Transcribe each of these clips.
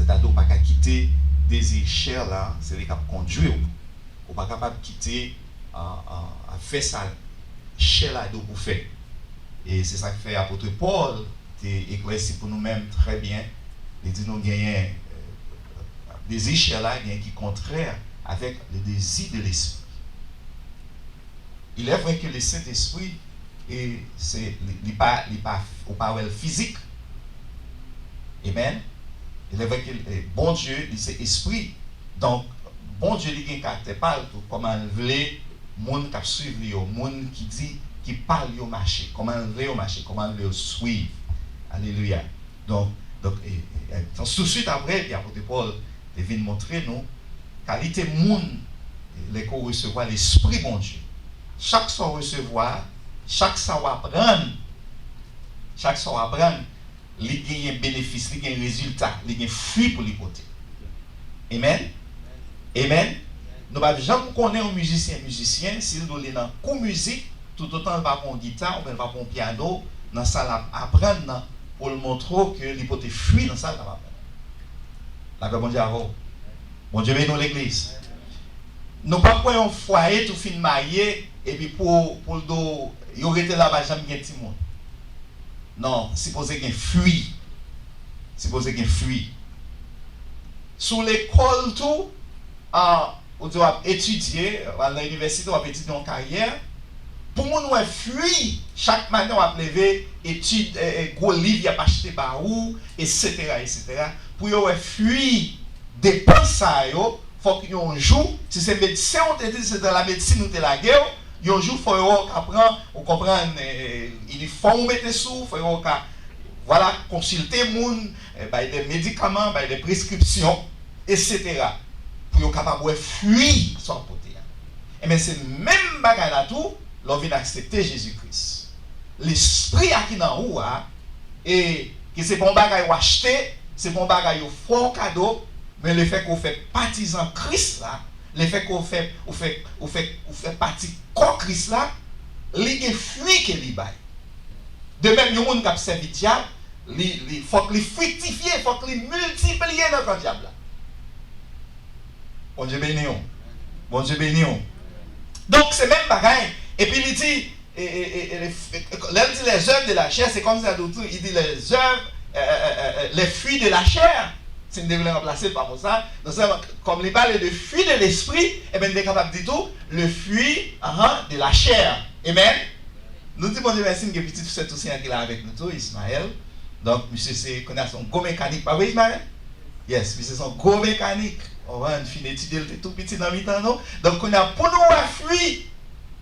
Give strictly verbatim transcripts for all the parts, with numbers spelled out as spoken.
Sa di w pa ka kite dezi chè la, se li k ap kondui w. Ou pa kapab kite, a, a, a fè sa chè la di w pou fè. E se sa k fè apot Pòl te eklèsi pou nou menm trè byen. Li di nou genyen, e, dezi chè la, genyen ki kontrè avèk le désir de l'esprit. Il est vrai que le Saint-Esprit, e, se, li, li pa, li pa, ou pa wè l fizik. Amen. Il est vrai que, e, Bondye, li se espri. Donk, Bondye, li gen karaktè pa l tou, kòman l vle moun k ap swiv li yo, moun ki di, ki pa l yo mache, kòman l vle yo mache, kòman l vle yo swiv. Alelouya. Donk, donk, e, e, e, touswit apre, epi apot Pòl te vin montre nou kalite moun, lè ke w resevwa Lespri Bondye. Chak sa w resevwa, chak sa w aprann, chak sa w aprann, li genyen benefis, li gen rezilta, li gen fwi pou li pote. Amen? Amen? Nou p ap janm konnen yon mizisyen, mizisyen, si l dwe li nan kou mizik, toutotan l pa pran yon gita oubyen l pa pran yon pyano nan sa l ap aprann nan, pou l montre w ke li pote fwi nan sa l ap aprann. Lapè Bondye avè w. Bondye beni w, legliz. Nou p ap wè yon fwaye tou fin marye, epi pou, pou l do, yo rete la, pa janm gen timoun. Non, sipoze gen fwi. Sipoze gen fwi. Sou lekòl tou, a, ou di w ap etidye, w al nan inivèsite, w ap etidye yon karyè. Pou moun wè fwi, chak maten w ap leve, etid, e, e, gwo liv y ap achte ba ou, etsetera, etsetera. Pou yo wè fwi depans sa yo, fòk yon jou, si se medsen ou te di, si se nan lamedsin ou te lage w, yon jou fò yo wè w ka pran, ou konprann, e, inifòm ou mete sou w, fò yo wè w ka, vwala, konsilte moun, e, bay de medikaman, bay de preskripsyon, etsetera, pou yo kapab wè fwi sa w ap pote a. Enben, se menm bagay la tou, lè w vin aksepte Jezi Kris. Lespri a ki nan ou a, e ke se pa yon bagay w achte, se pa yon bagay yo fè w kado, men lefètke w fè patizan Kris la, lefètke w fè, ou fè, ou fè, ou fè pati kò Kris la, li gen fwi ke li bay. De menm, yon moun k ap sèvi dyab, li, li, fòk li friktifye, fòk li miltipliye nan kan dyab la. Bondye beni w. Bondye beni w. Donk, se menm bagay. Epi li di, e, e, e, e, lè, lè l di les œuvres de la chair, se kòmsi sa tou, tou, li di les œuvres, e, e, e, e, e, les fruits de la chair. Si n te vle ranplase l pa mo sa, non sèlman, kòm li pale de fruits de l'esprit, ebyen, n te kapab di tou, le fruit, ahan, de la chair. Amen. Nou di Bondye mèsi, n gen pitit sè Tousen an ki la avèk nou tou, Ismaël. Donk, misye se, kounye a se yon gwo mekanik, pa vre, Ismaël? Yes, misye se yon gwo mekanik. Ou konprann, n fin etidye l, te tou piti nan mitan nou. Donk, kounye a, pou nou wè fwi,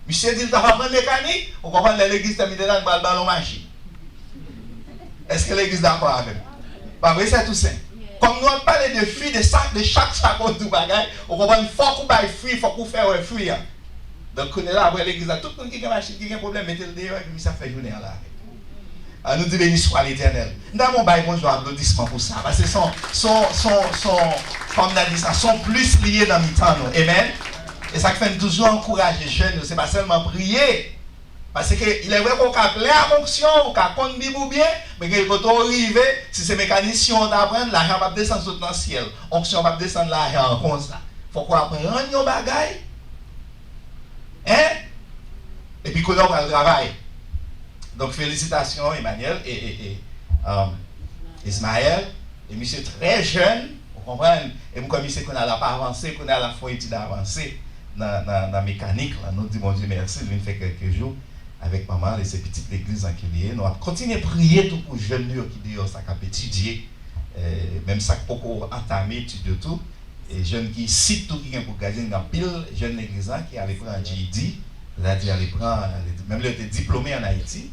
misye di l t ap aprann mekanik, ou konprann, lè legliz tèmine la, n pral ba l yon machin. Èske legliz dakò avè m? Pa vre, sè Tousen? Kòm nou ap pale de fwi, de sa, de chak sa pou tout bagay, ou konprann, fòk ou bay fwi, fòk ou fè wè fwi a. Donk, kounye a la, apre legliz la, tout moun ki gen machin, ki gen pwoblèm, mete l deyò, epi misye ap fè jounen an la avèk. An nou di, beni swa Letènèl. N ta bon bay Bondye yon aplodisman pou sa, paske se yon, se yon, se yon, se yon, kòm n a di sa, se yon plis li ye nan mitan nou. Amen. E sa k fè n toujou ankouraje jèn yo, se pa sèlman priye, paske il est vrai ke w ka plen ak onksyon, w ka konn Bib ou byen, men gen kote w rive, si se mekanisyen w t aprann, lajan p ap desann sot nan syèl. Onksyon p ap desann lajan an konsa. Fòk w aprann yon bagay, en? Epi kounye a w pral travay. Donk, felisitasyon, Emmanuel e, e, e, um, Ismaël. E misye trè jèn, ou konprann? E m kwè misye kounye a l ap avanse, kounye a l ap fè yon etid avanse nan, nan, nan mekanik la. Nou di Bondye mèsi, l vin fè kèlke jou avèk manman l, e se pitit legliz lan ke li ye. Nou ap kontinye priye tou pou jèn nou yo ki deyò sa, k ap etidye, e, menm sa k poko antame etid yo tou. E jèn ki isit tou ki gen pou gradye, gen anpil jèn legliz lan ki ale pran G E D, sètadi ale pran, menm lè yo te diplome ann Ayiti,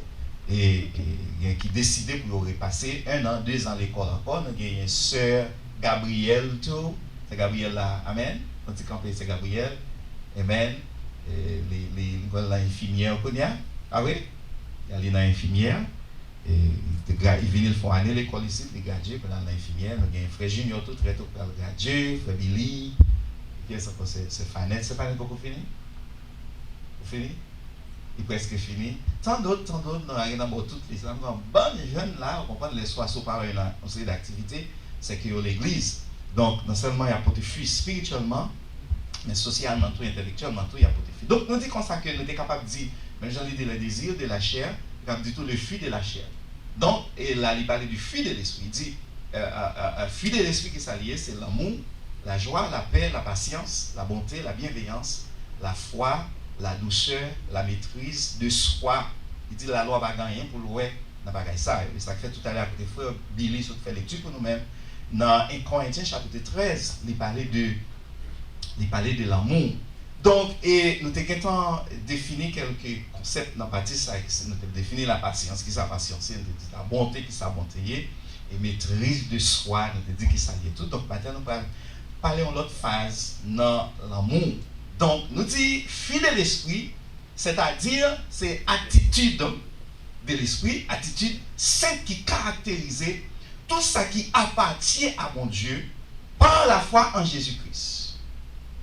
e, e gen ki deside pou yo repase en an, de zan lekòl ankò. Nou genyen sè Gabrielle tou, sè Gabrielle la, amèn, yon ti kanpe sè Gabrielle, amèn, e li, li, li pral nan enfimyè kounye a, pa vre? Li ale nan enfimyè. E, li te gra-, li vini, li fè yon ane lekòl isit, li gradye, kounye a l nan enfimyè. Nou gen frè Junior tou, trè tou pral gradye, frè Billy. Kiyès ankò? Sè, sè Fanette. Sè Fanette poko fini? Ou fini? Li prèske fini. Tan dòt, tan dòt, nou lage nan bò tout lis la. Nou gen yon bann jèn la, ou konprann, lèswa si w pa wè yo nan yon seri d aktivite, sèke yo legliz. Donk, non sèlman y ap pote fwi espirityèlman, men sosyalman tou, entèlektyèlman tou, y ap pote fwi. Donk, nou di konsa ke nou te kapab di, menm jan li di les désirs de la chair, nou kapab di tou le fruit de la chair. Donk, e la, li pale du fruit de l'esprit. Li di, euh, euh, euh, euh, fruit de l'esprit, ki sa li ye? Se lanmou, la joie, la paix, la patience, la bonté, la bienveillance, la foi, la douceur, la maîtrise de soi. Li di lalwa pa gen anyen pou l wè nan bagay sa yo. E sa k fè toutalè a kote frè Billy sot fè lekti pou nou menm nan en Korentyen chapit trèz, li pale de, li pale de lanmou. Donk, e nou te gentan defini kèlke konsèp nan pati sa, e si nou te defini la pasyans, ki sa pasyans ye, nou te di la bonte, ki sa bonte ye, e maîtrise de soi, nou te di ki sa l ye tou. Donk, maten nou pral pale yon lòt faz nan lanmou. Donk, nou di fruit de l'esprit, sètadi se atitid de lespri, atitid sent ki karakterize tout sa ki apatyen a Bondye par la foi en Jésus-Christ.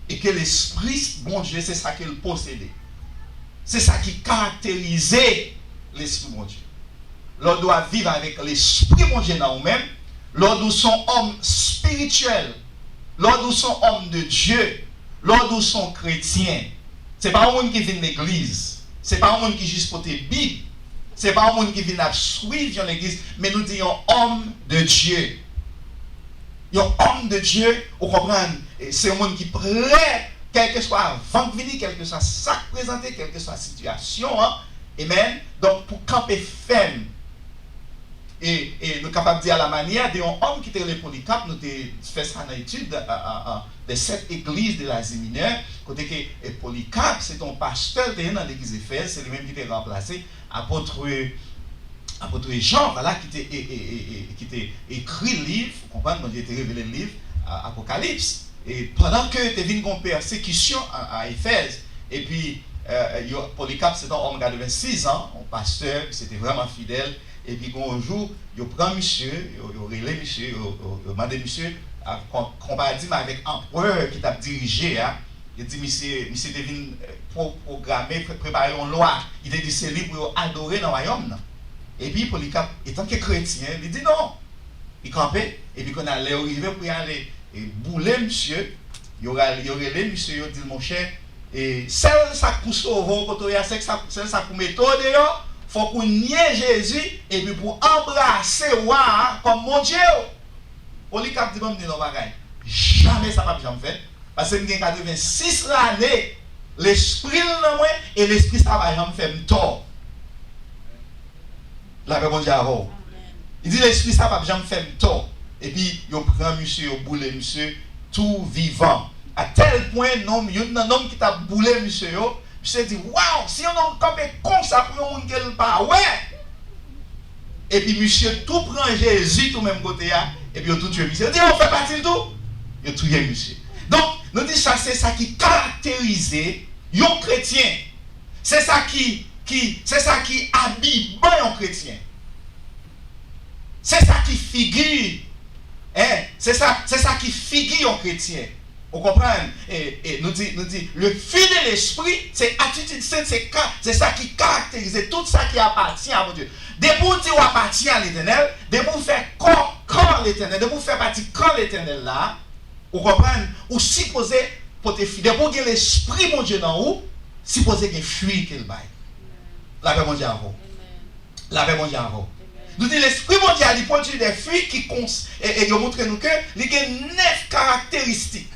E ke Lespri Bondye, se sa ke l posede. Se sa ki karakterize Lespri Bondye. Lè w dwe viv avèk Lespri Bondye nan ou menm, lè w se yon òm espirityèl, lè w se yon òm de Dye, lè w se yon kretyen, se pa yon moun ki vin legliz, se pa yon moun ki jis pote Bib, se pa yon moun ki vin ap swiv yon legliz, men nou di yon òm de Dye. Yon òm de Dye, ou konprann, e se yon moun ki prè, kèlkeswa van k vini, kèlkeswa sa k prezante, kèlkeswa sitiyasyon an, amen. Donk, pou kanpe fèm. E, e nou kapab di à la manière de yon òm ki te rele Polycarpe, nou te fè sa nan etid, a, a, a, des sept églises de l'Asie Mineure, kote ke, e, Polycarpe, se te yon pastè, l te ye nan legliz Efèz, se li menm ki te ranplase apot, apot Jan, vwala, ki te, e, e, e, e, ki te ekri liv, ou konprann, Bondye te revele l liv, a, Apokalips. E pandan ke te vin gen yon pèsekisyon a, a Efèz, epi, e, yo, Polycarpe, se te yon òm katrevensis an, yon pastè, misye te vrèman fidèl, epi gen yon jou, yo pran misye, yo, yo rele misye, yo, yo, yo mande misye, a, kon-, konpa di m avèk anperè ki t ap dirije a, yo di misye, misye te vin, e, pwo-, pwograme, pre-, prepare yon lwa, li te di se li pou yo adore nan wayòm nan. Epi Polycarpe, etanke kretyen, li di non. Li kanpe, epi kounye a, lè yo rive pou y ale, e, boule misye, yo ral-, yo rele misye, yo di l, monchè, e, sèl sa k pou sove w kote w ye a, sèl sa, sèl sa k pou mete w deyò, fòk ou nye Jezi, epi pou w anbrase wa a kòm Bondye w. Polycarpe di, ban m di nou yon bagay, jamè sa p ap janm fèt, paske m gen katrevensis lane, Lespri l nan mwen, e Lespri sa pa janm fè m tò. Lapè Bondye avè w. Li di, Lespri sa p ap janm fè m tò. Epi, yo pran misye, yo boule misye tou vivan. A tèl pwen, nonm, youn nan nonm ki t ap boule misye yo, misye di, waw, si yon nonm kanpe konsa pou yon moun ke l pa wè! Epi misye tou pran Jezi tou menm kote a, epi yo tou tiye misye. Yo di, yo fè pati l tou? Yo touye misye. Donk, nou di sa, se sa ki karakterize yon kretyen. Se sa ki, ki, se sa ki abiman yon kretyen. Se sa ki figi, en, se sa, se sa ki figi yon kretyen. Ou konprann? E, e nou di, nou di, le fruit de l'esprit, se atitid sent, se ka, se sa ki karakterize tout sa ki apatyen a Bondye. Depi w di w apatyen a Letènèl, depi w fè kò, kò Letènèl, depi w fè pati kò Letènèl la, ou konprann? Ou sipoze pote fwi. Depi w gen Lespri Bondye nan ou, sipoze gen fwi ke l bay. Lapè Bondye avè w. Lapè Bondye avè w. Nou di Lespri Bondye a, li pwodui de fwi ki kons-, e, e yo montre nou ke li gen nèf karakteristik.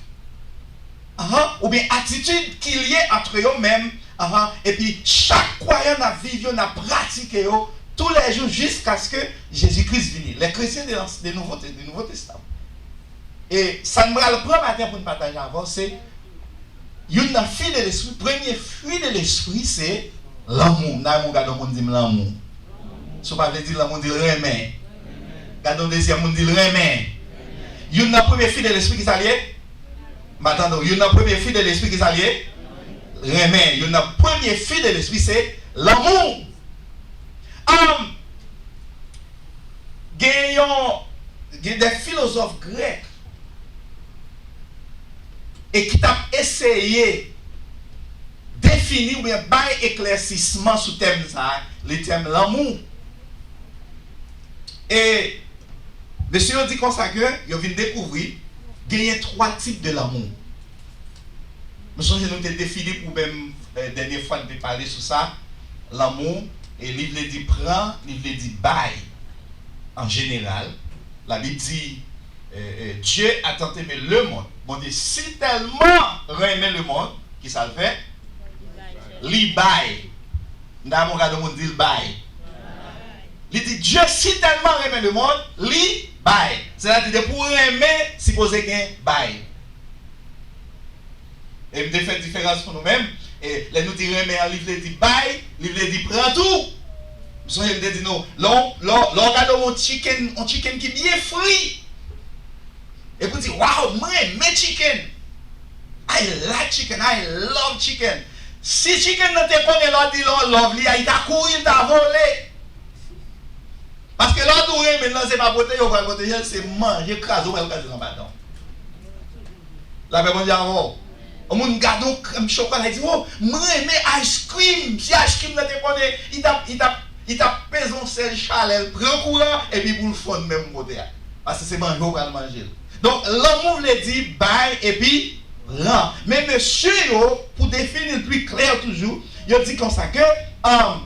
Ahan, oubyen atitid ki lye ant yo menm, ahan, epi chak kwayan n ap viv yo, n ap pratike yo toulèjou jiskaske Jezi Kris vini. Les chrétiens de l'ans-, de Nouveau Te-, de Nouveau Testament. E sa n pral pran maten pou n pataje avè w, se youn nan fwi de lespri, premye fwi de lespri, se lanmou. N a yon gade yon moun di m lanmou. Si w pa vle di lanmou, di l renmen. Gade yon dezyèm moun, di l renmen. Youn nan premye fwi de lespri, ki sa l ye? M pa tande w. Youn nan premye fwi de lespri, ki sa l ye? Renmen. Youn nan premye fwi de lespri, se lanmou. Am, gen yon, gen de filozòf grèk e ki t ap eseye defini oubyen bay eklèsisman sou tèm sa a, le tèm lanmou. E mesye yo di konsa ke yo vin dekouvri Genyen twa tip de lanmou. M sonje nou te defini pou menm, eh, dènye fwa n te pale sou sa. Lanmou, e li vle di pran, li vle di bay. An jeneral, Labib di, eh, eh, Dieu a tant aimé le monde. Bondye si tèlman renmen le monde, ki sa l fè? Li bay. M ta bon gade yon moun di l bay. Li di, Dieu si tèlman renmen le monde, li bay. Sètadi, depi w renmen, sipoze gen bay. E m te fè diferans pou nou menm. E lè nou di renmen an, li vle di bay, li vle di pran tou. M sonje m te di nou, lè w, lè w, lè w gade yon chicken, yon chicken ki byen fri, epi w di, "Wow, mwen renmen chicken. I like chicken, I love chicken." Si chicken nan te konnen lè w di lè w love li a, li ta kouri, li ta vole. Paske lè w di w renmen l lan, se pa pwoteje w pral pwoteje l, se manje kraze w pral kraze l anba dan w. Lapè Bondye avè w. Yon moun gade yon krèm chokola, li di, "Oh, mwen renmen ice cream." Si ice cream nan te konnen, li t ap, li t ap, li t ap peze yon sèl chalè, l pran kouran, epi pou l fonn menm kote a. Paske se manje w pral manje l. Donk, lanmou vle di bay epi pran. Men mesye yo, pou defini l pli klè toujou, yo di konsa ke, um,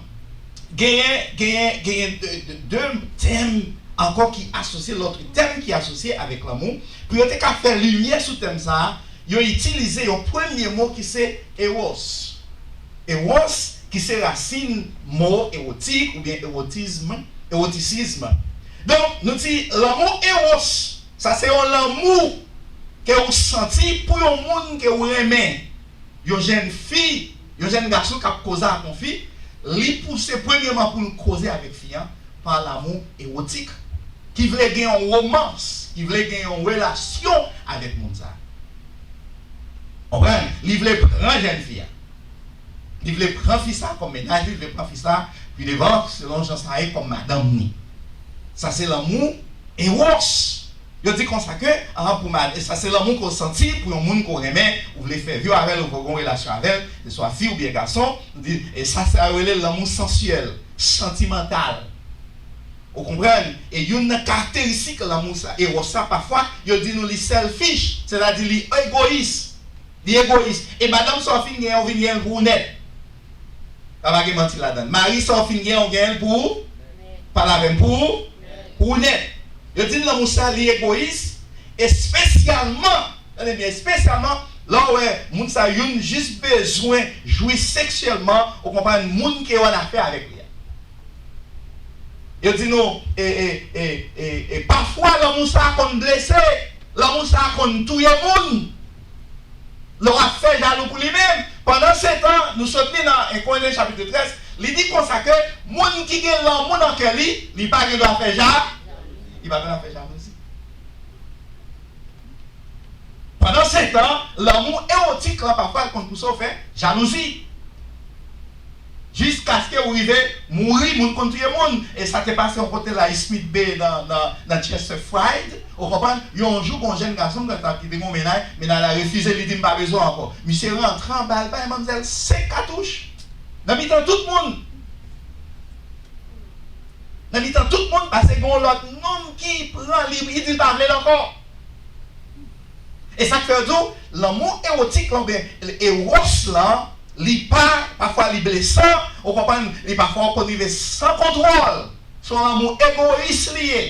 genyen, genyen, genyen de, de, de tèm ankò ki asosye, lòt tèm ki asosye avèk lanmou. Pou yo te ka fè limyè sou tèm sa a, yo itilize yon premye mo ki se eros. Eros, ki se rasin mo ewotik oubyen ewotism, ewotisizm. Donk, nou di lanmou eros, sa se yon lanmou ke ou santi pou yon moun ke ou renmen. Yon jèn fi, yon jèn gason k ap koze ak yon fi, li pouse premyèman pou l koze avèk fi an pa lanmou ewotik, ki vle gen yon womans, ki vle gen yon relasyon avèk moun sa a. Konprann? Li vle pran jèn fi a. Li vle pran fi sa kòm mennaj li, li vle pran fi sa pi devan, selon jan sa ye, kòm madanm ni. Sa se lanmou eros. Yo di konsa ke, ah, pou mad-, sa se lanmou ke w santi pou yon moun ke w renmen, ou vle fè vi w avè l, ou vle gen yon relasyon avè l, se swa fi oubyen gason, nou di, e sa, sa yo rele lanmou sansyèl, santimantal. Ou konprann? E youn nan karakteristik lanmou sa, eros sa, pafwa, yo di nou li selfish, sètadi li egoyis. Li egoyis. E madanm sa w fin gen, ou vin gen l pou ou nèt. Pa, pa gen manti ladan l. Mari sa w fin gen, ou gen l pou ou. Pale avè m, pou ou. Pou ou nèt. Yo di n lanmou sa, li egoyis. Espesyalman, tande byen, espesyalman, lè w wè moun sa youn jis bezwen jwi seksyèlman, ou konprann, moun ke yo annafè avèk li a. Yo di nou, e, e, e, e, e, pafwa lanmou sa a konn blese, lanmou sa a konn touye moun. Lè w ap fè jalou pou li menm. Pandansetan, nou sot li nan en Korenten chapit trèz, li di konsa ke moun ki gen lanmou nan kè li, li pa gen dwa fè ja-, li pa gen dwa fè jalouzi. Pandansetan, lanmou ewotik lan pafwa l konn pouse w fè jalouzi. Jiskaske ou rive mouri, moun konn touye moun. E sa te pase yon kote la, Smith Bay, nan, nan, nan Chester Fried. Ou konprann? Yon jou, gon jèn gason m konn ki te gon mennaj, mennaj la refize, li di, "M pa bezwen w ankò." Misye rantre anba, l bay manmzèl senk katouch. Nan mitan tout moun. Nan mitan tout moun, pase gen yon lòt nonm ki pran li, li di l pa vle l ankò. E sa k fè yo di w, lanmou ewotik lan, oubyen eros lan, li pa, pafwa li blesan, ou konprann, li pafwa ou konn rive san kontwòl. Se yon lanmou egoyis li ye.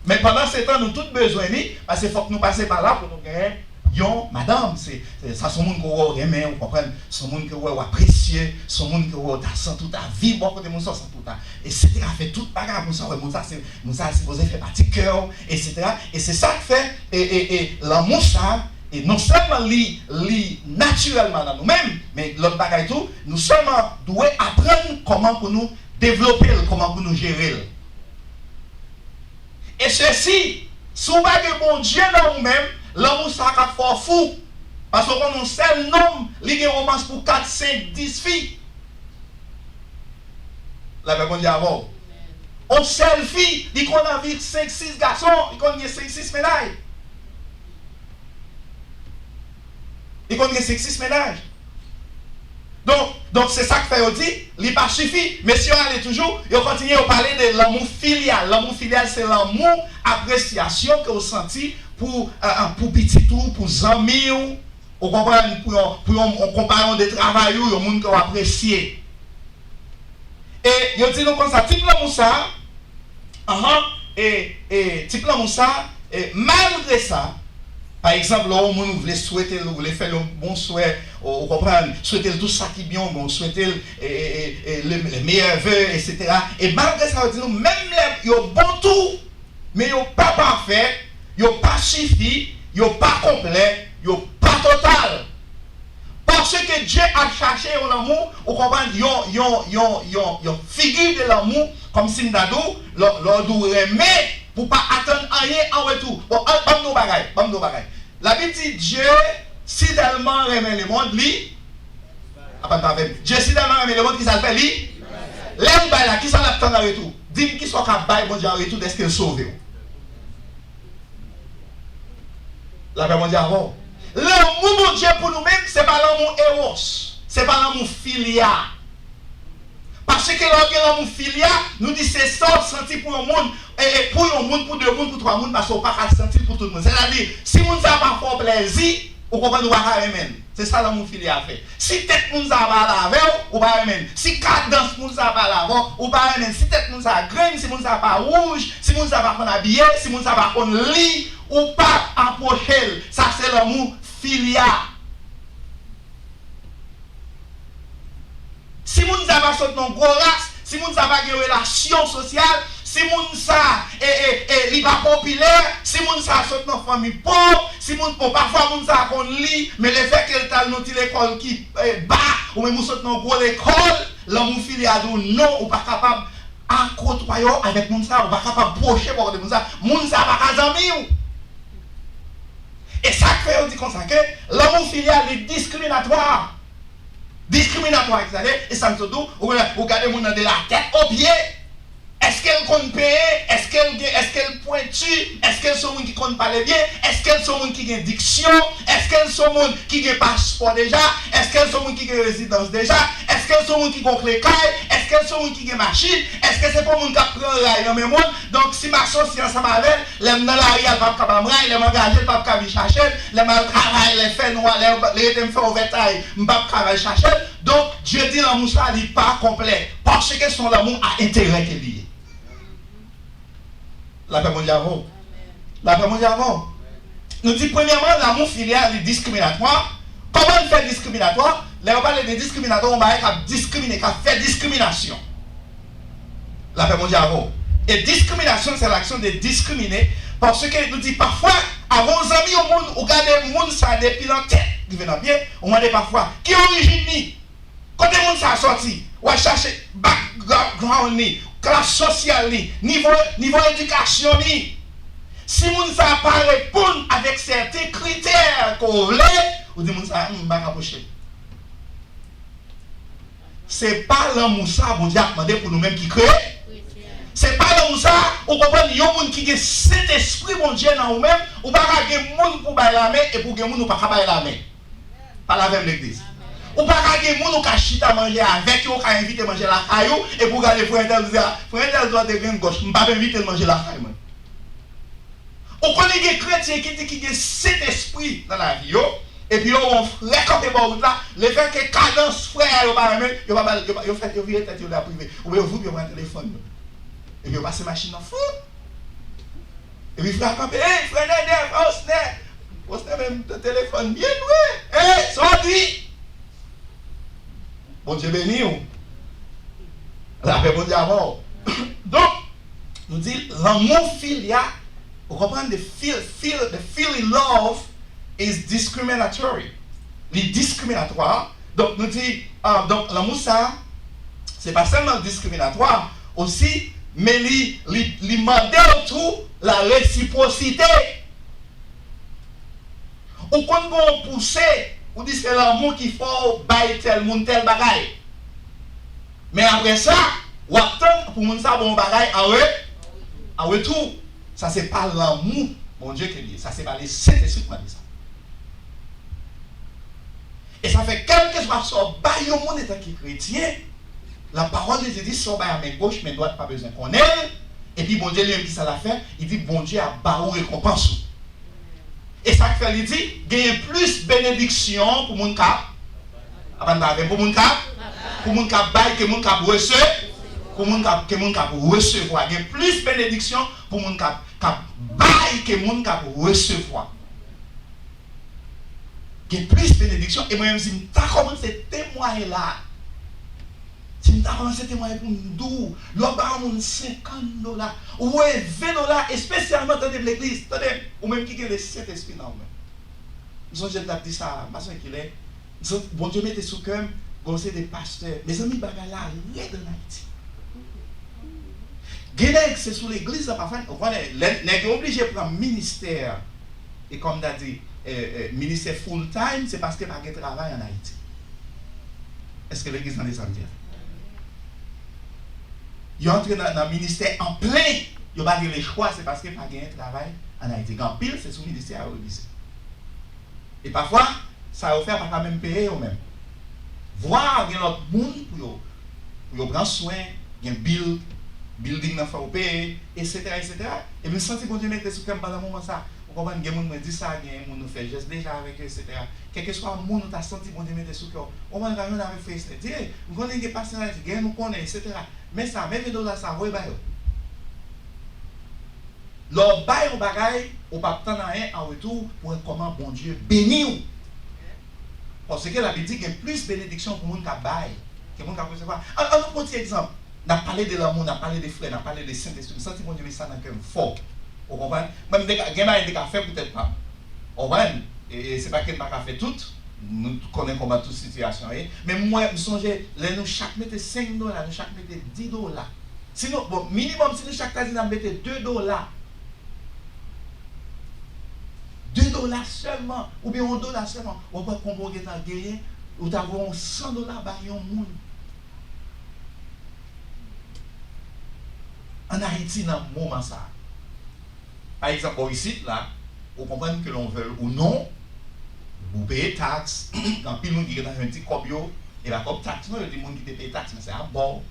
Men pandansetan, nou tout bezwen li, paske fòk nou pase pa la pou nou genyen yon madanm. Se, se, sa se yon moun ke w wè w renmen, ou konprann, se yon moun ke w wè w apresye, se yon moun ke w wè w ta santi w ta viv bò kote moun sa, w santi w ta, etsetera. Fè tout bagay pou sa, wè moun sa, se, moun sa sipoze fè pati kè w, etsetera. E se sa k fè, e, e, e lanmou sa, e non sèlman li, li natirèlman nan nou menm, men lòt bagay tou, nou sèlman dwe aprann kòman pou nou devlope l, kòman pou nou jere l. E sesi, si w pa gen Bondye nan ou menm, lanmou sa a ka fè w fou. Paske w konn yon sèl nonm, li gen womans pou kat, senk, dis fi. Lapè Bondye avè w. Yon sèl fi, li konn anvi senk, sis gason, li konn gen senk, sis mennaj. Li konn gen senk, sis mennaj. Donk, donk, se sa k fè yo di, li pa sifi. Mesye yo ale toujou, yo kontinye, yo pale de lanmou filyal. Lanmou filyal, se lanmou apresyasyon ke w santi pou, eh, eh, pou pitit ou, pou zanmi w, ou konprann, pou yon, pou yon, yon konpayon de travay ou, yon moun ke w apresye. E yo di nou konsa, tip lanmou sa, anhan, e, e tip lanmou sa, e malgre sa, pa egzanp, lè yon moun ou vle swete l, ou vle fè l yon bon swè, ou, ou konprann, swete l tout sa ki byen, ou swete l, e, e, e, e, le, le meilleur vœu, et cetera. E malgre sa, yo di nou, menm lè yo bon tou, men yo pa pafè, yo pa sifi, yo pa konplè, yo pa total. Paske Dye ap chache yon lanmou, ou konprann, yon, yon, yon, yon, yon figi de lanmou, kòmsi m ta di w, lè, lè w di w renmen, pou w pa atann anyen an retou. Bon, an, ban m di w yon bagay, ban m di w yon bagay. Labib di, Dye si tèlman renmen lemonn, li, apann pa avè m. Dye si tèlman renmen lemonn, kisa l fè? Li, lè ou bay la, kisa l ap tann an retou? Di m kisa w ka bay Bondye an retou dèske l sove w? Lapè Bondye avè w. Lanmou Bondye pou nou menm, se pa lanmou eros, se pa lanmou filia. Paske lè w gen lanmou filia, nou di se sa w santi pou yon moun, e, e pou yon moun, pou de moun, pou twa moun, paske w pa ka santi l pou tout moun. Sètadi, si moun sa a pa fè w plèzi, ou konprann, ou pa ka renmen l. Se sa lanmou filia fè. Si tèt moun sa a pa ale avè w, ou pa renmen l. Si kadans moun sa a pa ale avè w, ou pa renmen l. Si tèt moun sa a grenn, si moun sa a pa wouj, si moun sa a pa konn abiye, si moun sa a pa konn li, ou p ap apwoche l. Sa se lanmou filia. Si moun sa a pa sot nan gwo ras, si moun sa a pa gen relasyon sosyal, si moun sa a, e, e, e, li pa popilè, si moun sa a sot nan fanmi pòv, si moun, bon, pafwa moun sa a konn li, men lefètke l t al nan ti lekòl ki, e, ba, ou menm ou sot nan gwo lekòl, lanmou filia di w non, ou pa kapab akotwaye w avèk moun sa a, ou pa kapab pwoche bò kote moun sa a, moun sa a pa ka zanmi w. E sa k fè yo di konsa ke lanmou filia li diskriminatwa. Diskriminatwa, ki sa l ye? E sa m sot di w, ou, ou gade moun nan de la tèt o pye. Èske l konn penyen? Èske l gen, èske l pwenti? Èske l se yon moun ki konn pale byen? Èske l se yon moun ki gen diksyon? Èske l se yon moun ki gen paspò deja? Èske l se yon moun ki gen rezidans deja? Èske l se yon moun ki gon kle kay? Èske l se yon moun ki gen machin? Èske se pa yon moun k ap pran ray nan men moun? Donk, si m asosye ansanm avè l, lè m nan lari a, l p ap ka ba m ray, lè m angaje, l p ap ka vin chache m, lè m al travay, lè fè nwa, lè, lè rete m fè ovètay, m p ap ka al chache l. Donk, Dye di lanmou sa, li pa konplè, paske se yon lanmou a enterè ke li ye. Lapè Bondye avè w. Lapè Bondye avè w. Nou di, premyèman, lanmou filia, li diskriminatwa. Kòman l fè diskriminatwa? Lè yo pale de diskriminatwa, yon bagay k ap diskrimine, k ap fè diskriminasyon. Lapè Bondye avè w. Et discrimination, c'est l'action de discriminer, paske nou di pafwa, avan w zanmi yon moun, ou gade moun sa depi nan tèt rive nan pye, ou mande pafwa, ki orijin li? Kote moun sa a sòti? W a chache background li, klas sosyal li, nivo, nivo edikasyon li. Si moun sa a pa reponn avèk sèten kritè ke w vle, ou di moun sa a, "Hmm, m pa ka pwoche l." Se pa lanmou sa Bondye ap mande pou nou menm ki kreye. Se pa lanmou sa, ou konprann, yon moun ki gen Sentespri Bondye nan ou menm, ou pa ka gen moun pou bay lamen, epi w gen moun ou pa ka bay lamen. Pale avè m, legliz. Ou pa ka gen moun ou ka chita manje avèk yo, ou ka envite manje lakay ou, epi w gade frè entèl, ou di, "A, frè entèl dwa te grenn gòch, m p ap envite l manje lakay mwen." Ou konnen gen kretyen ki di ki gen Sentespri nan lavi yo, epi yo wè yon frè kanpe bò wout la, lefètke kadans frè a yo pa renmen, yo pa ba l, yo pa, yo fè, yo vire tèt yo la prive, oubyen yo voup, yo pran telefòn yo. Epi yo pase machin nan fou. Epi frè a kanpe, "Ey, frè Nènè, frè Osnè." Osnè menm te telefòn byen lwen. "Ey, sa w di?" Bondye beni w. Lapè Bondye avè w. Donk, nou di lanmou filia, ou konprann, the fil, fil, the philly love is discriminatory. Li diskriminatwa. Donk, nou di, ah, donk, lanmou sa, se pa sèlman diskriminatwa, osi, men li, li, li mande w tou la resiprosite. Ou konn gen yon pouse, ou di se lanmou ki fè w bay tèl moun tèl bagay. Men apre sa, w ap tann pou moun sa ba w yon bagay an re, an retou. Sa se pa lanmou Bondye ke li ye. Sa se pa Lesentespri k mande sa. E sa fè, kèlkeswa sa w bay yon moun etanke kretyen, lapawòl de Dye di, sa w bay a men goch, men dwat pa bezwen konnen l, Epi Bondye li menm, kisa l ap fè? Li di Bondye ap ba ou rekonpans ou. E sa k fè li di, genyen plis benediksyon pou moun k ap, aprann pa avè m, pou moun k ap, pou moun k ap bay ke moun k ap rese-, pou moun k ap, ke moun k ap resevwa. Gen plis benediksyon pou moun k ap, k ap bay ke moun k ap resevwa. Gen plis benediksyon, e mwen menm, si m ta kòmanse temwaye la, si m ta kòmanse temwaye pou m di w, lè w ba yon moun senkant dola, ou voye ven dola, espesyalman, tande m, legliz, tande m, ou menm ki gen le Sentespri nan ou menm. M sonje m t ap di sa, m pa sonje kilè, m son-, Bondye mete sou kè m, gen yon seri de pastè, mezanmi, bagay la rèd ann Ayiti. Gen nèg, se sou legliz la, pafwa, ou konnen, lè nèg yo oblije pran ministè, e kòm m ta di, e, e, ministè full time, se paske pa gen travay ann Ayiti. Èske legliz tande sa m di a? Yo antre nan, nan ministè an plen, yo pa gen lechwa, se paske pa genyen travay ann Ayiti. Gen anpil, se sou ministè a yo repize. E pafwa, sa yo fè a pa ka menm peye yo menm. Vwa gen lòt moun pou yo, pou yo pran swen, gen bil, building nan fò yo peye, etsetera, etsetera. E m santi Bondye mete sou kè m pandan moman sa. Ou konprann, gen moun mwen di sa, gen moun nou fè jès deja avèk yo, etsetera. Kèlkeswa moun ou ta santi Bondye mete sou kè w. Ou konprann, ou ka jwenn avèk frè Esnè. Di, "Ey, m konnen gen pastè nan Ayiti, gen nou konnen, etsetera. Men sa, men ven dola sa, voye ba yo." Lè w bay yon bagay, ou p ap tann anyen an retou pou wè kòman Bondye beni w. Paske Labib di gen plis benediksyon pou moun k ap bay ke moun k ap resevwa. An, an nou pran yon ti egzanp. N ap pale de lanmou, n ap pale de frè, n ap pale de Sentespri. M santi Bondye met sa nan kè m fò. Ou konprann? Mwen, m te ka, gen bagay m te ka fè pou tèt pa m. Ou konprann? E, e se pa ke m pa ka fè tout. Nou konnen kòman tout sitiyasyon ye. Men mwen, m sonje, lè nou chak mete senk dola, nou chak mete dis dola. Si nou, bon, minimòm, si nou chak ta di n ap mete de dola, de dola sèlman, oubyen yon dola sèlman, w ap wè konbyen w gentan genyen, ou ta voye yon san dola bay yon moun ann Ayiti nan moman sa a. Pa egzanp, bò isit la, ou konprann ke lè w vle l ou non, ou peye taks, gen anpil moun ki gentan jwenn ti kòb yo, e pa kòb taks non, yo di moun ki te peye taks, men se ap ba w.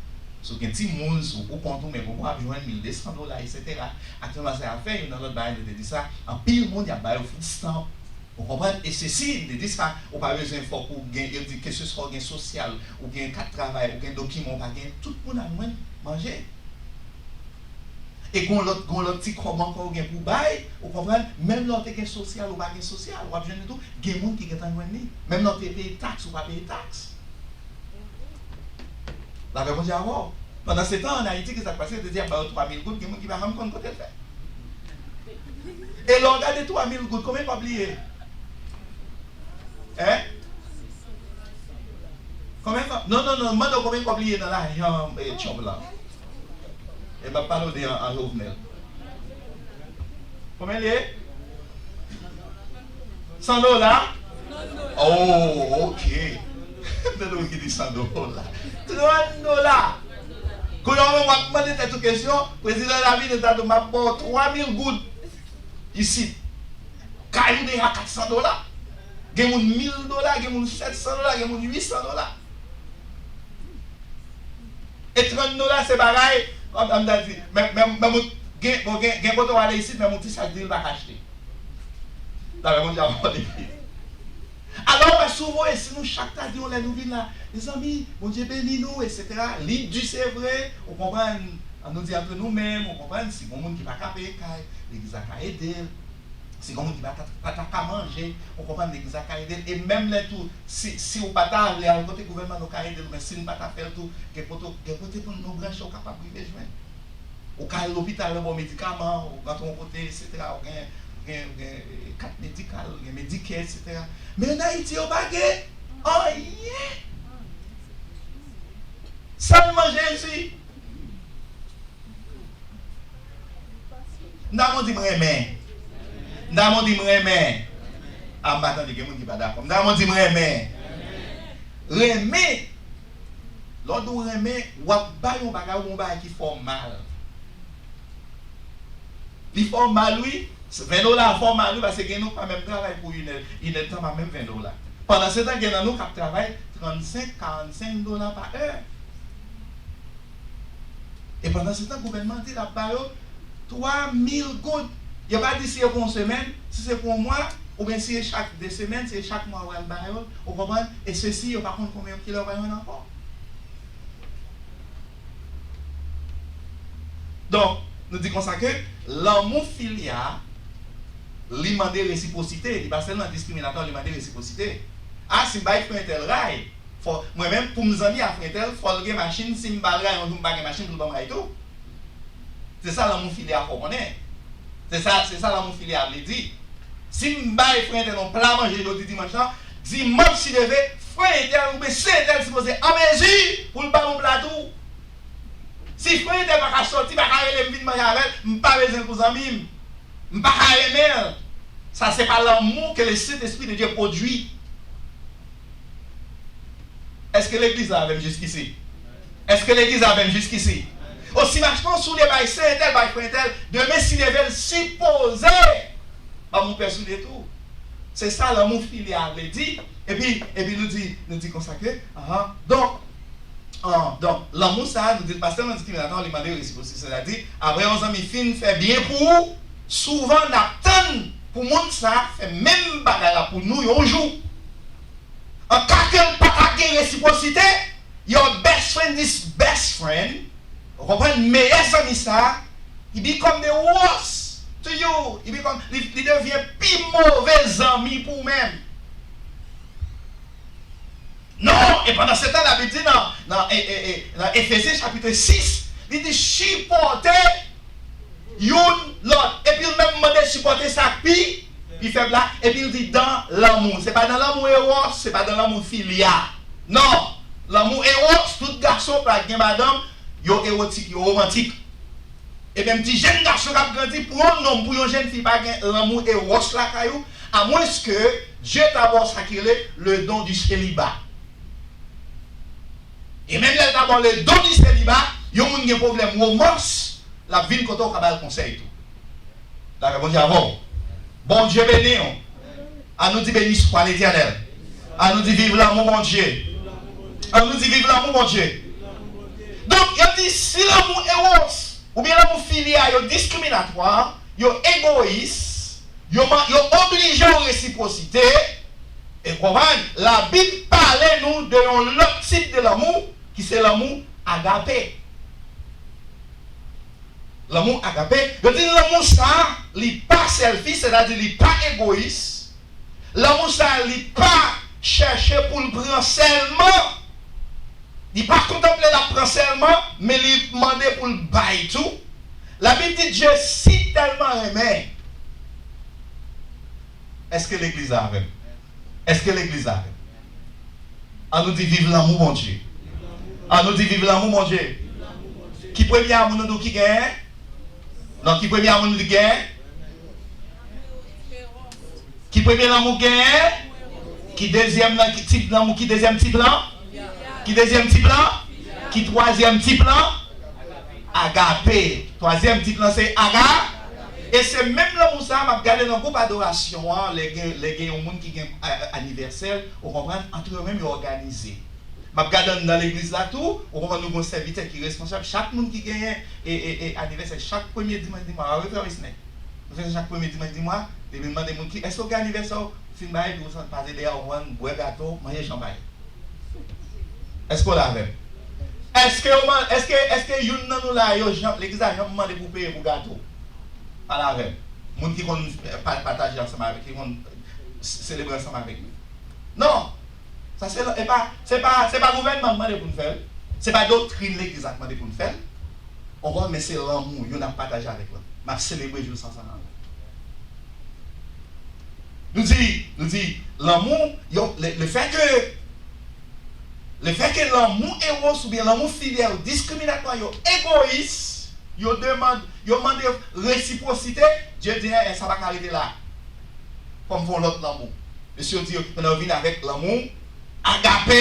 Si w gen timoun, si w pou kont ou, men pou w ap jwenn mil de san dola, etsetera. Aktyèlman, sa y ap fè, youn nan lòt bagay, nou te di sa, anpil moun, y ap ba yo food stamp. Ou konprann? E sesi, m te di sa, ou pa bezwen fòk ou gen, yo di, keseswa w gen sosyal, ou gen kat travay, ou gen dokiman, ou pa gen, tout moun ap jwenn manje. E gon lòt, gon lòt ti kòb ankò ou gen pou bay, ou konprann? Menm lè w te gen sosyal, ou pa gen sosyal, w ap jwenn li tou. Gen moun ki gentan jwenn li. Menm lè w te peye taks, ou pa peye taks. Lapè Bondye avè w. Pandan se tan, ann Ayiti, ki sa k pase? Yo te di y ap ba yo twa mil goud, gen moun ki pa janm konn kote l fèt. E lè w gade twa mil goud, konbyen kòb li ye? Hein? Konbyen kòb? Non, non, non, m mande w konbyen kòb li ye nan lajan, eh, Trump la. E m ap pale w de an, an Jovenel. Konbyen li ye? San dola? Oh, ok. M tande w ki di san dola. Trant dola. Kounye a w menm w ap mande tèt ou kesyon, prezidan Lavidin ta di w, "M ap ba w twa mil goud isit." Kay ou deja kat san dola. Gen moun mil dola, gen moun sèt san dola, gen moun uit san dola. E trant dola se bagay, an, an ta di, men, men, men moun, gen, bon, gen, gen kote w ale isit, menm yon ti sak diri l pa ka achte. Lapè Bondye avè w depi. Alò, ou wè, si w voye, si nou chak ta di yon lè nou vin la, mezanmi, Bondye beni nou, etsetera. Li di, se vre, ou konprann, an nou di antre nou menm, ou konprann, si gon moun ki pa ka peye kay, legliz la ka ede l. Si gon moun ki pa ta, pa ta ka manje, ou konprann, legliz la ka ede l. E menm lè tou, si, si ou pa ta vle al kote gouvènman, nou ka ede l, men si n pa ta fè l tou, gen kote, gen kote pou nou branche, ou kapab rive jwenn. Ou ka al lopital, yo ba w medikaman, ou rantre yon kote, etsetera. Ou gen, gen, gen, eh, kat medikal, ou gen Medicare, etsetera. Men ann Ayiti, yo pa gen anyen. Sèlman Jezi. M ta renmen w di m renmen. M ta renmen w di m renmen. A, m pa tande gen moun ki pa dakò. M ta renmen w di m renmen. Renmen. Lè w di w renmen, w ap bay yon bagay oubyen yon bagay ki fè w mal. Li fè w mal, wi. Ven dola fè w mal, wi, paske gen nou pa menm travay pou inè, inèdtan pa menm ven dola. Pandansetan, gen nan nou k ap travay trannsenk, karannsenk dola pa è. E pandan se tan, gouvènman an di l ap ba yo twa mil goud. Yo pa di si se pou yon semèn, si se pou yon mwa, oubyen si se chak de semèn, si se chak mwa w al ba yo, ou konprann? E sesi, yo pa konn konbyen kilè yo va jwenn ankò. Donk, nou di konsa ke lanmou filya, li mande resipwosite, li pa sèlman diskriminatwa, li mande resipwosite. A, si m bay frè entèl ray, fò, mwen menm, pou m zanmi a frè entèl, fò l gen machin, si m ba l ray yon jou, m pa gen machin pou l ban m ray tou. Se sa lanmou filya fè w konnen. Se sa, se sa lanmou filya vle di. Si m bay frè entèl yon pla manje jodi dimanch lan, dimanch si Dye vle, frè entèl oubyen sè entèl sipoze an mezi pou l ban m yon pla tou. Si frè entèl pa ka sòti, pa ka rele m vin manje avè l, m pa bezwen l pou zanmi m. M pa ka renmen l. Sa se pa lanmou ke le Saint-Esprit de Dieu produit. Èske legliz la avè m jiskisi? Èske legliz la avè m jiskisi? Osi machman soulye bay sè entèl, bay frè entèl, demen si Dye vle l sipoze ban m yon pè soulye tou. Se sa lanmou filya vle di. Epi, epi nou di, nou di konsa ke, anhan, donk, an, donk, lanmou sa a, nou di l pa sèlman diskriminatwa, li mande resipwosite, sètadi, apre yon zanmi fin fè byen pou ou, souvan n ap tann pou moun sa a fè menm bagay la pou nou yon jou. An ka ke l pa ta gen resipwosite, your best friend is best friend, ou konprann, meyè zanmi sa a, he become the worst to you, he become, li, li devyen pi move zanmi pou ou menm. Non, e pandan se tan, Labib di nan, nan, e, e, e, nan Efezyen chapit sis, li di, sipòte youn lòt. Epi l menm mande sipòte sa k pi, pi fèb la. Epi l di, dan lanmou. Se pa dan lanmou ewòs, se pa dan lanmou filya. Non. Lanmou ewòs, tout gason pa gen madanm, yo ewotik, yo womantik. Ebyen, m di, jèn gason k ap grandi, pou yon nonm, pou yon jèn fi pa gen lanmou ewòs lakay ou, amwenske Dye ta ba w sa ki rele le don du célibat. E menm lè l ta ba w le don du célibat, yon moun gen pwoblèm womans, l ap vin kote w ka ba l konsèy tou. Lapè Bondye avè w. Bondye beni w. An nou di, béni soit l'Éternel. An nou di, viv lanmou Bondye. An nou di, viv lanmou Bondye. Donk, yo di, si lanmou ewòs oubyen lanmou filya yo diskriminatwa, yo egoyis, yo, yo oblije w resipwosite, e konprann, Labib pale nou de yon lòt tip de lanmou, ki se lanmou agape. Lanmou agape, yo di lanmou sa a, li pa sèlfish, sètadi li pa egoyis. Lanmou sa a, li pa chèche pou l pran sèlman. Li pa kontanple l ap pran sèlman, men li mande pou l bay tou. Labib di, Dye si tèlman renmen. Èske legliz la avè m? Èske legliz la avè m? An nou di, viv lanmou Bondye. An nou di, viv lanmou Bondye. Ki premye amoun nou di w ki genyen? Non, ki premye amoun li genyen? Ki premye lanmou genyen? Ki dezyèm lan, ki tip lanmou, ki dezyèm tip lan? Ki dezyèm tip lan? Ki twazyèm tip lan? Agape. Twazyèm tip lan se aga. E se menm lanmou sa a, m ap gade nan gwoup adorasyon an, lè gen, lè gen yon moun ki gen, a, anivèsè, ou konprann, antre yo menm yo òganize. M ap gade anndan legliz la tou, ou konprann, nou gen yon sèvitè ki responsab. Chak moun ki genyen, e, e, e, anivèsè, chak premye dimanch di mwa, wi, frè Wisner? Nou fè sa chak premye dimanch di mwa, epi n mande moun ki, èske w gen anivèsè w? Fin bay, epi w sot pase dèyè, ou konprann, bwè gato, manje chanpay. Èske w la avè m? Èske w man-, èske, èske youn nan nou la, yo janm, legliz la janm mande pou peye pou gato? Pale avè m. Moun ki konn, eh, pa-, pataje ansanm avèk, ki konn, eh, s-, selebre ansanm avèk nou. Non! Sa se, e pa, se pa, se pa gouvènman k mande pou n fè l. Se pa doktrin legliz la k mande pou n fè l. Ou konprann, men se lanmou, youn ap pataje avèk lòt. M ap selebre jou sa ansanm avè w. Nou di, nou di, lanmou, yo, le, le fè ke, le fè ke lanmou ewòs oubyen lanmou filya yo diskriminatwa, yo egoyis, yo demann, yo mande resipwosite, Dye di, en, en, sa pa ka rete la. Fò m fè yon lòt lanmou. Mesye yo di, yo, yo vin avèk lanmou agape,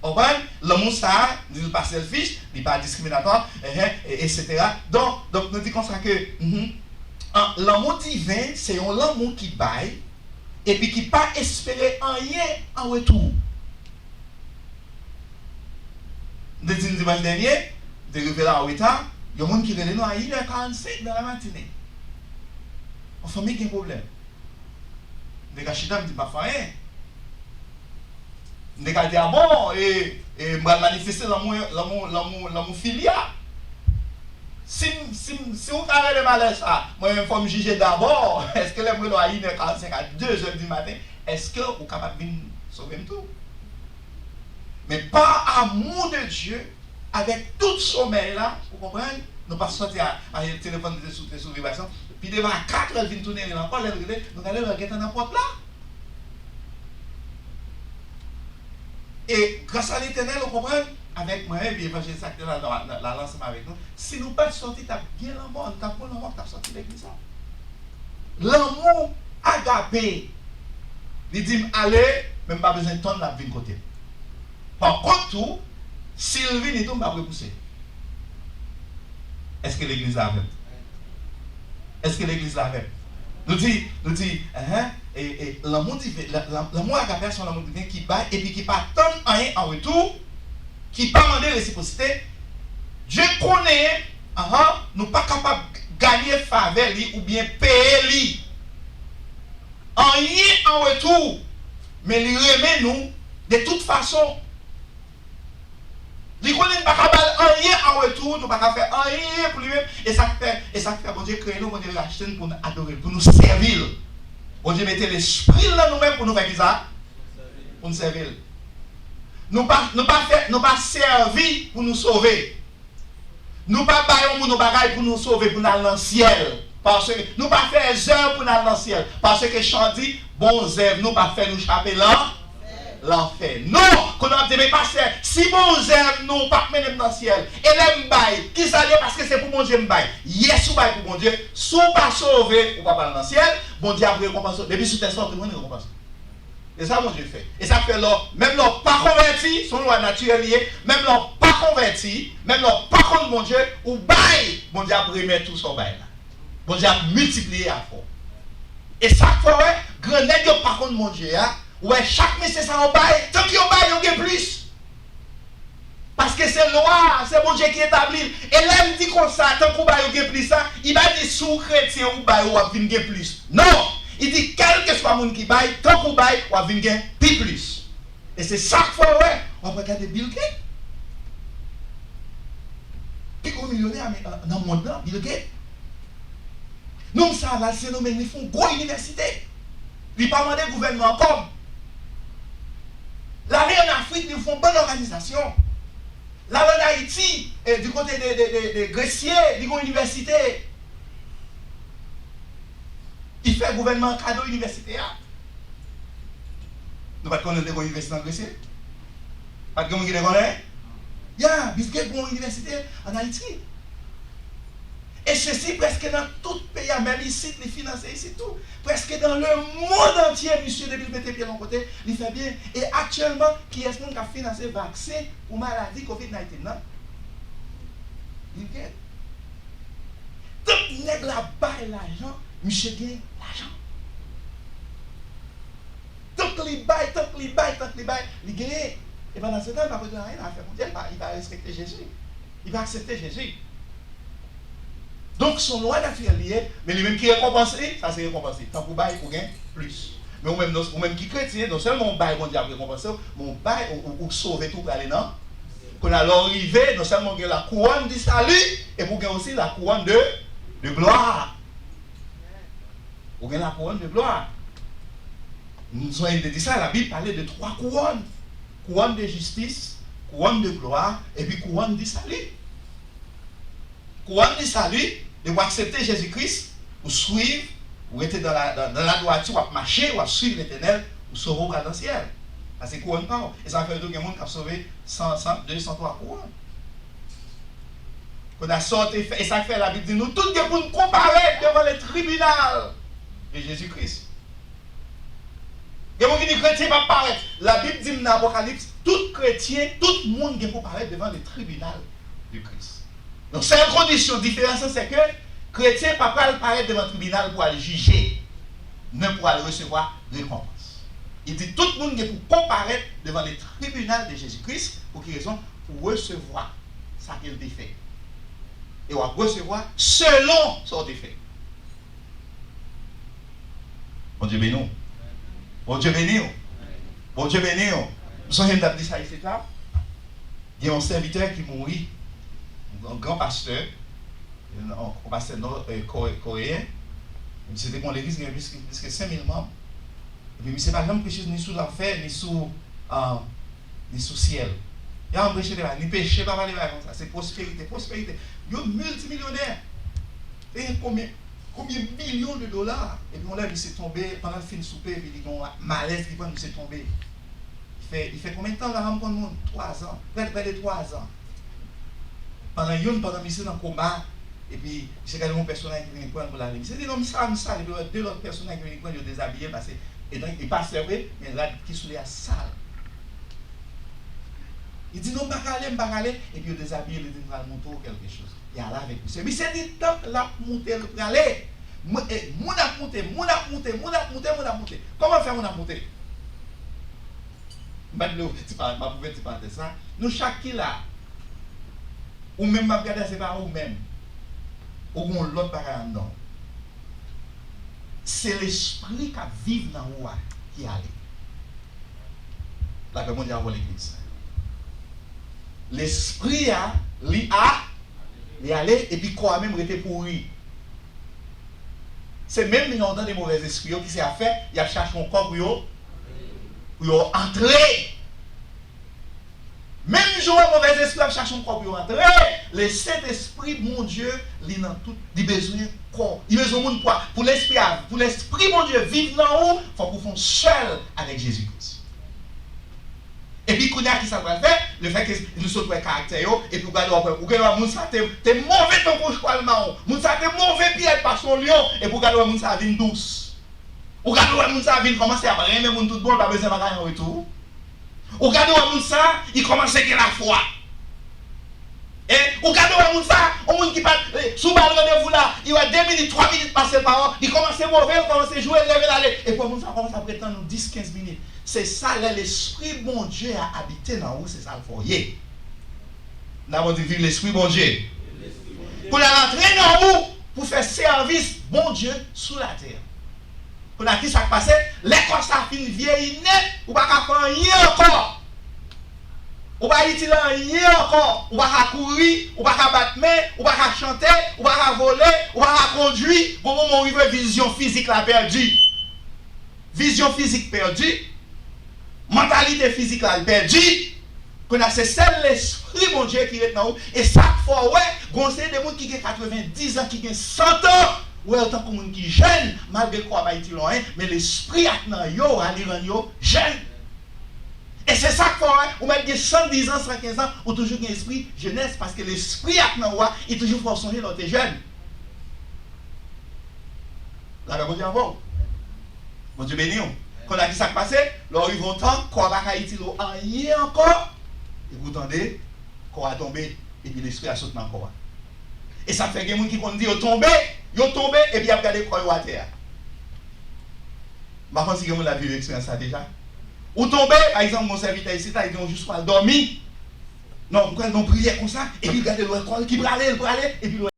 w konprann? Lanmou sa a, li pa sèlfish, li pa diskriminatwa, enhen, e, etsetera. Donk, donk, nou di konsa ke, mhm, an, lanmou diven, se yon lanmou ki bay, epi ki pa espere anyen an retou. M te di n dimanch dènye, M te rive la an reta, yon moun ki rele nou a inè karannsenk nan la matine. Yon fanmi gen pwoblèm. M te ka chita, m di m p ap fè anyen. M te ka di, a bon, e, e m pral manifeste lanmou, lanmou, lanmou, lanmou fili a. Si m, si m, si w ka rele m alè sa, mwen menm fò m jije dabò, èske lè m rele w a inè karannsenk a dezè di maten, èske ou kapab vin sove m tou? Men pa amour de Dieu, avèk tout somèy la, ou konprann? Nou pa sòti a, a telefòn te sou, te sou vibrasyon. Pi devan a katrè, l vin tounen rele ankò, lè l rele, nou gade lè l gentan nan pòt la. E gras a Letènèl, ou konprann? Avèk mwen, epi evanjelis ak te la, la, la, la ansanm avèk nou. Si nou pa t sòti, t ap gen lanmò, nou t ap gen lanmò k t ap sòti legliz la. Lanmou agape, li di m ale, men m pa bezwen tann l ap vin kote m. Pa kont tou, si l vini tou, m p ap repouse l. Èske legliz la avè m? Èske legliz la avè m? Nou di, nou di, enhen, e, e, lanmou diven, la, la, lanmou agape a se yon lanmou diven ki bay epi ki pa tann anyen an retou, ki pa mande resipwosite. Dye konnen, anhan, nou pa kapab ganye favè li oubyen peye li anyen an retou, men li renmen nou de tout fason. Li konnen n pa ka ba l anyen an retou, nou pa ka fè anyen pou li menm. E sa k fè, e sa k fè Bondye kreye nou, Bondye rachte n pou n adore l, pou nou sèvi l. Bondye mete lespri l nan nou menm pou nou fè kisa? Pou n sèvi l. Nou pa, nou pa fè, nou pa sèvi pou nou sove. Nou pa bay yon moun yon bagay pou nou sove, pou n al nan syèl. Paske nou pa fè zèv pou n al nan syèl. Paske chan di, bon zèv nou p ap fè nou chape lan, lanfè. Non! Kounye a w ap di, men pastè, si bon zèv nou pa t mennen m nan syèl, e lè m bay, kisa l ye? Paske se pou Bondye m bay. Yès, ou bay pou Bondye. Si w pa sove, ou p ap al nan syèl. Bondye ap rekonpanse w. Depi sou tè sa, w te konn rekonpanse w. E sa Bondye fè. E sa k fè lè w, menm lè w pa konvèti, se yon lwa natirèl li ye, menm lè w pa konvèti, menm lè w pa konn Bondye, ou bay, Bondye ap remèt ou sa w bay la. Bondye ap miltipliye afè w. E sa k fè w wè, grannèg yo pa konn Bondye a, ou wè chak mesye sa yo bay, tank yo bay, yo gen plis. Paske se lwa a, se Bondye ki etabli l. E lè l di konsa, tank ou bay ou gen plis la, li pa di si w kretyen ou bay ou ap vin gen plis. Non! Li di kèlkeswa moun ki bay, tank ou bay, w ap vin gen pi plis. E se sa k fè w wè, w ap gade Bill Gates. Pi gwo milyonè nan mond lan, Bill Gates. Nonm sa a, l al Sendomeng, li fè yon gwo inivèsite. Li pa mande gouvènman an kòb. L ale ann Afrik, li fè yon bann òganizasyon. L al ann Ayiti, e, di kote de, de, de, de Gresye, li gen yon inivèsite. Li fè gouvènman an kado inivèsite a. Nou pa t konnen l te gen yon inivèsite nan Gresye? Pa t gen moun ki te konnen? Ya, Bill Gates gen yon inivèsite ann Ayiti. E sesi prèske nan tout peyi a, menm isit, li finanse isit tou. Prèske dans le monde entier, misye, depi l mete pye l yon kote, li fè byen. E aktyèlman, kiyès moun k ap finanse vaksen pou maladi covid nineteen nan? Bill Gates. Tank nèg la bay lajan, misye gen lajan. Tank li bay, tank li bay, tank li bay, li genyen. E pandan se tan, li p ap regle anyen nan afè Bondye, li pa, li pa respekte Jezi. Li pa aksepte Jezi. Donk, se yon lwa natirèl li ye, men li menm ki rekonpanse li, sa se rekonpans li. Tank ou bay, ou gen plis. Men ou menm, non, ou menm ki kretyen, non sèlman ou bay, Bondye ap rekonpanse w, men ou bay, ou, ou, ou sove tou, prale nan. Kounye a, lè w rive, non sèlman ou gen la couronne du salut, epi ou gen osi la couronne de, de gloire. Ou gen la couronne de gloire. Nou sonje m te di sa, Labib pale de twa kouwòn. Kouwòn de jistis, kouwòn de glwa, epi kouwòn di sali. Kouwòn di sali, lè w aksepte Jezi Kris, ou swiv, ou rete dan la, dan, dan ladwati, w ap mache, w ap swiv Letènèl, ou sove, ou pral nan syèl. Sa se kouwòn pa w. E sa fè tou gen moun k ap sove san, san, de, san twa kouwòn. Kounye a, sa w te fè, e sa k fè Labib di nou tout gen pou n konparèt devan le tribinal de Jezi Kris. Gen moun ki di kretyen p ap parèt. Labib di m nan Apokalips, tout kretyen, tout moun gen pou parèt devan le tribinal de Kris. Yon sèl kondisyon, diferans lan, se ke kretyen pa pral parèt devan tribinal pou al jije, men pou al resevwa rekonpans. Li di tout moun gen pou konparèt devan le tribinal de Jezi Kris. Pou ki rezon? Pou resevwa sa ke l te fè. E w ap resevwa selon sa w te fè. Bondye beni w. Bondye beni w. Bondye beni w. M sonje m t ap di sa isit la. Gen yon sèvitè ki mouri. Yon gran pastè. Yon, yon pastè nò, eh, kore-, koreyen. Misye te gen yon legliz ki gen plis ke, plis ke senk mil manm. Epi misye pa janm preche ni sou lanfè, ni sou, ah, ni sou syèl. Li pa janm preche de bagay, ni peche, pa pale bagay konsa. Se pwosperite, pwosperite. Yon miltimilyonè. Te gen konbyen, konbyen milyon de dola. Epi yon lè, misye tonbe, pandan l fin soupe, epi li gen yon malèz ki pran misye tonbe. Li fè, li fè konbyen tan la, m konn moun? Twa zan. Prè, prè de twa zan. Pandan youn, pandan misye nan koma, epi misye gade yon pèsonaj ki vin pran l pou l ale. Misye di, "Non, m sal, m sal." Epi wè de lòt pèsonaj ki vin pran l, yo dezabiye l, paske, etan, li pastè vre, men rad ki sou li a sal. Li di, "Non, m pa ka ale, m pa ka ale." Epi yo dezabiye l, li di, "M pral montre w kèlke choz." Li ale avèk misye. Misye di, tank l ap moute, l prale. Moun, e, moun ap moute, moun ap moute, moun ap moute, moun ap moute. Kòman fè moun ap moute? M pa t vle ouvè ti pa-, m ap ouvè ti parantèz sa. Nou chak ki la, ou menm m ap gade, se pa ou menm. Ou gen yon lòt bagay anndan w. Se lespri k ap viv nan ou a ki ale. Lapè Bondye avè w, legliz. Lespri a, li a, li ale, epi kò a menm rete pouri. Se menm jan w tande movèzespri yo, ki se afè, y ap chache yon kò pou yo, pou yo antre. Menm jan w wè movèzespri ap chache yon kò pou yo antre, Lesentespri Bondye, li nan tout, li bezwen kò, li bezwen moun pou, pou lespri a, pou lespri Bondye viv nan ou, fòk ou fè yon sèl avèk Jezi Kris. Epi kounye a, ki sa l pral fè? Lefètke nou sot wè karaktè yo, epi ou gade, w ap wè, ou gen wè moun sa te, te move tankou chwal mawon, moun sa te move pyèd pase yon lyon, epi ou gade wè moun sa vin dous. Ou gade wè moun sa vin kòmanse ap renmen moun tout bon, l pa bezwen bagay an retou. Ou gade wè moun sa, li kòmanse gen lafwa. E ou gade wè moun sa, yon moun ki pa t, e, si w ba l randevou la, li wè de minit, twa minit pase l pa wè w, li kòmanse move, l kòmanse joure, l leve l ale. Epi wè moun sa kòmanse ap ret tann ou dis, kenz minit. Se sa, lè Lespri Bondye a abite nan ou, se sa l fè w ye. N a bon di, viv Lespri Bondye. Pou l al antre nan ou, pou fè sèvis Bondye sou latè. Kounye a, ki sa k pase? Lè kò sa fin vyeyi nèt, ou pa ka fè anyen ankò. Ou pa itil anyen ankò. Ou pa ka kouri, ou pa ka bat men, ou pa ka chante, ou pa ka vole, ou pa ka kondui. Gon moman w rive, vizyon fizik la pèdi. Vizyon fizik pèdi. Mantalite fizik la, l pèdi. Kounye a, se sèl Lespri Bondye ki ret nan ou. E sa k fè w wè, gon seri de moun ki gen katrevendiz an, ki gen san an, ou wè yo tankou moun ki jèn, malgre kò a pa itil yo anyen, men lespri a k nan yo a, li rann yo jèn. E se sa k fè w wè, ou mèt gen san diz an, san kenz an, ou toujou gen espri jenès, paske lespri a k nan ou a, li toujou fè w sonje lè w te jèn. Lapè Bondye avè w. Bondye beni w. Kounye a, ki sa k pase? Lè w rive yon tan, kò a pa ka itil ou anyen ankò. Epi w tande, kò a tonbe, epi lespri a sot nan kò a. E sa k fè gen moun ki konn di yo tonbe, yo tonbe, epi y ap gade kò yo atè a. M pa konn si gen moun la viv eksperyans sa deja. Ou tonbe, pa egzanp, gon sèvitè isit la, li di w jis pral dòmi. Non, m kwè l nan priyè konsa, epi l gade l wè kò l ki prale, l prale, epi l wè